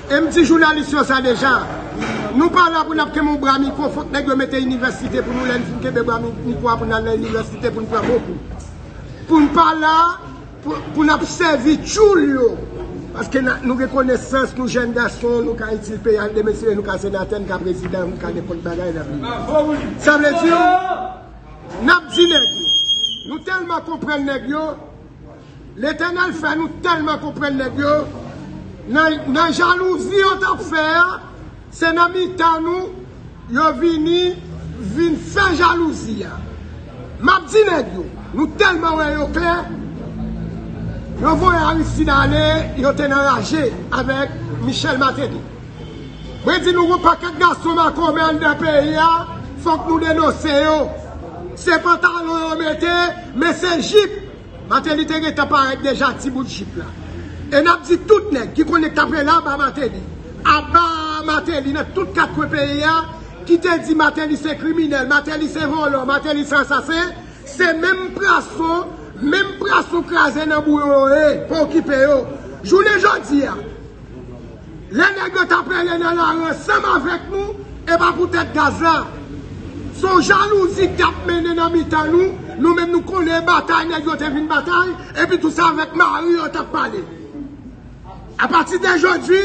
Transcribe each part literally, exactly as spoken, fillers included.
E m di jounalis yo sa deja. Nou pa la pou n ap kenbe yon bra mikwo, fòk nèg yo mete inivèsite pou nou, lè n fin kenbe bra mi- mikwo a pou n al nan inivèsite pou n pran bon kou. Pou n pa la pou, pou n ap sèvi tchoul yo. Paske n a- nou gen konesans, nou jèn gason, nou ka itil peyi a demen, si nou ka senatè, nou ka prezidan, nou ka nenpòt bagay nan peyi. Sa vle di, n ap di nèg yo. Nou tèlman konprann nèg yo. Letènèl fè nou tèlman konprann nèg yo. Nan, nan jalouzi yo t ap fè a, se nan mitan nou yo vini, vin fè jalouzi a. M ap di nèg yo, nou tèlman wè yo klè, yo voye Aristide ale, yo te nan raje avèk Michel Martelly. Mwen di nou, gon pakèt gason makomè anndan peyi a, fòk nou denonse yo. Se pantalon yo mete, men se jip. Martelly te gentan parèt deja ti bout jip la. E n ap di tout nèg ki konnen k t ap rele anba Martelly, anba Martelly nan tout kat kwen peyi a, ki te di Martelly se kriminèl, Martelly se vòlò, Martelly se ansasen, se menm prason, menm prason kraze nan bouyon yo ye, pa okipe yo. Jounen jodi a, lè nèg yo t ap rele nan lari ansanm avèk nou, e pa poutèt gaz la. Se yon jalouzi k t ap mennen nan mitan nou. Nou menm nou konnen batay nèg yo te vin batay, epi tou se avèk mari yo t ap pale. Apati de jodi,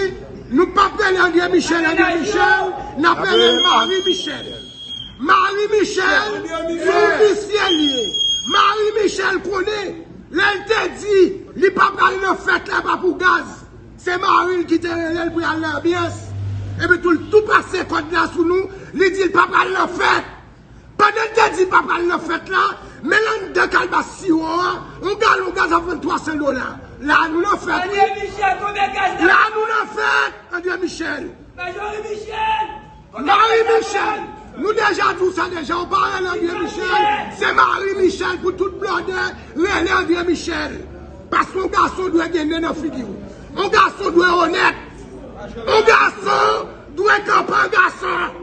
nou p ap rele André Michel André Michel, n ap rele l Marie Michel. Marie Michel, se yon visye li ye. Marie Michel konnen, lè l te di li pa pral nan fèt la, e pa pou gaz. Se mari l ki te rele l pou y al nan anbyans. Epi tou, l tou pase kòd la sou nou, li di l pa pral nan fèt. Pandan l te di l pa pral nan fèt la, men l anndan kalbas siwo a, yon galon gaz ap vann twa san dola. La nou nan fèt, wi. La nou nan fèt, André Michel. Marie Michel, nou deja di w sa deja, ou pa rele André Michel, se Marie Michel pou tout blòdè rele André Michel. Paske yon gason dwe gen nen nan figi w. Yon gason dwe onèt. Yon gason dwe kanpe an gason.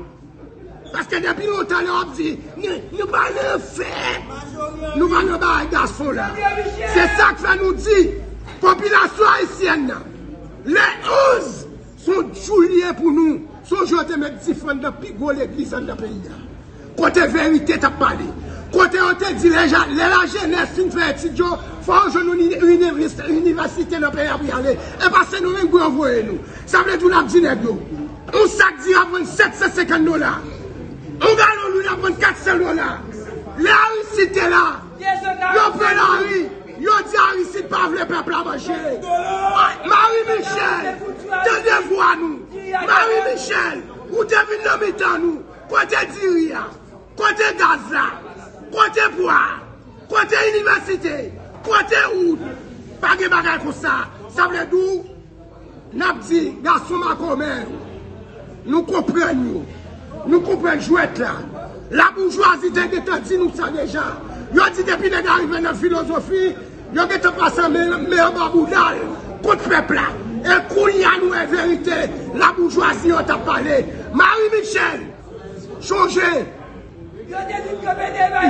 Paske depi lontan lè w ap di, nou, nou pa nan fèt, nou pa nan bagay gason la. Se sa k fè nou di, popilasyon ayisyèn nan, le onz, se yon jou li ye pou nou. Se yon jou yo te met dife anndan pi gwo legliz anndan peyi a. Kote verite t ap pale. Kote yo te di lè ja- lè lajenès fin fè etid yo, fò yo jwenn yon ini- inivès- inivèsite nan peyi a pou y ale. E pa Sendomeng pou yo voye nou. Sa vle di w n ap di nèg yo, yon sak diri ap vann sèt san senkant dola. Yon galon lwil ap vann kat san dola. Lè Aristide te la, yo pran lari. Yo di Aristide pa vle pèp la manje. Marie Michel, tande vwa nou. Marie Michel, ou te vin nan mitan nou. Kote diri a? Kote gaz la? Kote pwa a? Kote inivèsite? Kote wout? Pa gen bagay konsa. Sa vle di w, n ap di gason makomè yo, nou konprann yo. Nou konprann jwèt la. Laboujwazi te gentan di nou sa deja. Yo di depi nèg la rive nan filozofi, yo gentan pase men, men anba bouda l kont pèp la. E kounye a nou wè verite, laboujwazi yo t ap pale. Marie Michel, chonje, lè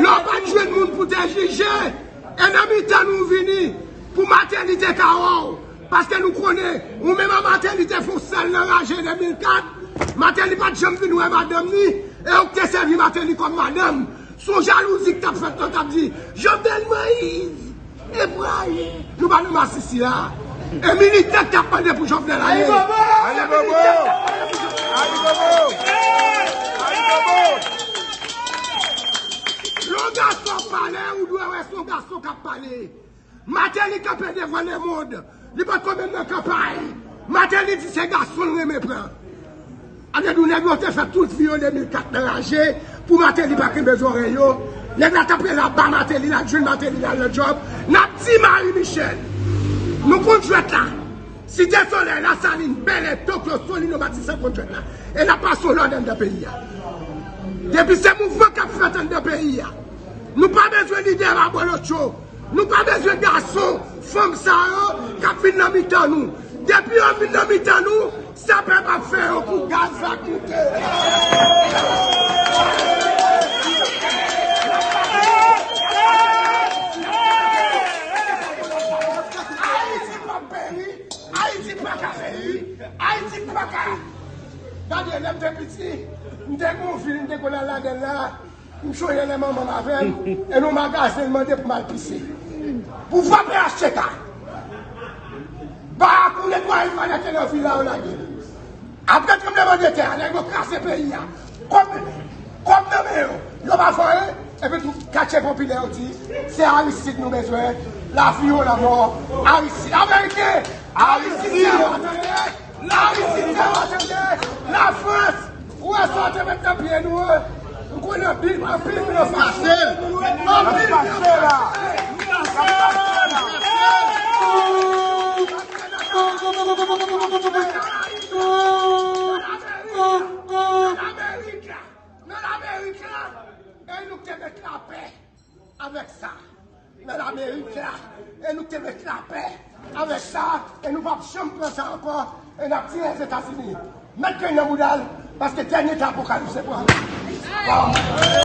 w pa t jwenn moun pou te jije, e nan mitan nou vini pou Martelly te ka wè w. Paske nou konnen, ou menm an Martelly te fè w sèl nan raje de mil kat, Martelly pa t janm vin wè madanm ni, e ou k te sèvi Martelly kòm madanm. Se yon jalouzi k t ap fèt, yo t ap di, Jovenel Moïse, e pral, nou pa nan masisi a. E militè k t ap mande pou Jovenel ale. Lè yon gason ap pale, ou dwe wè se yon gason k ap pale. Martelly kanpe devan lemonn, li potko menm nan kanpay. Martelly di se gason l renmen pran. Ane nou nèg yo te fè tout vi yo de mil kat nan raje pou Martelly pa kenbe zòrèy yo. Nèg la t ap rele anba Martelly, l al jwenn Martelly, l al nan djòb. N ap di Marie Michel, nou konn jwèt la. Site Solèy, Lasalin, Bèlè, Tokyo, Solino, Matisan konn jwèt la. E n ap pase yon lòd anndan peyi a. Depi se mouvman k ap fèt anndan peyi a, nou pa bezwen lidè rabolotcho. Nou pa bezwen gason, fanm sa yo k ap vin nan mitan nou. Depi yo vin nan mitan nou, sa pèp ap fè yo kou gaz la koute. Ayiti p ap peri, Ayiti pa ka peri, Ayiti Paka. Gade, lè m te piti, m te gen yon vil, m te konn al ladan l la. M chonje lè manman m avè m, e nan yon magazen, l mande pou m al pise. Pou frape H T K. Barakou netwaye l, fanatik nan vil la, yo lage l. Apre tranblemanntè a, nèg yo kraze peyi a. Kòb, kòb nan men yo, yo pa fè anyen. Epi tou katye popilè yo di, se Aristide nou bezwen. Lavi ou lanmò, Aristide. Ameriken, Aristide se ou a tande. Aristide se ou a tande. Lafrans, ou wè sa w te met nan pye nou an. M konnen anpil, anpil moun an fache. Anpil moun an fache. Nan Lamerik la, nan Lamerik la, e nou k te met lapè avèk sa. Nan Lamerik la, e nou k te met lapè avèk sa, e nou p ap janm pran sa ankò, e n ap di Lèzetazini, met grenn nan bouda l, paske dènye tan apokalips se pou ale.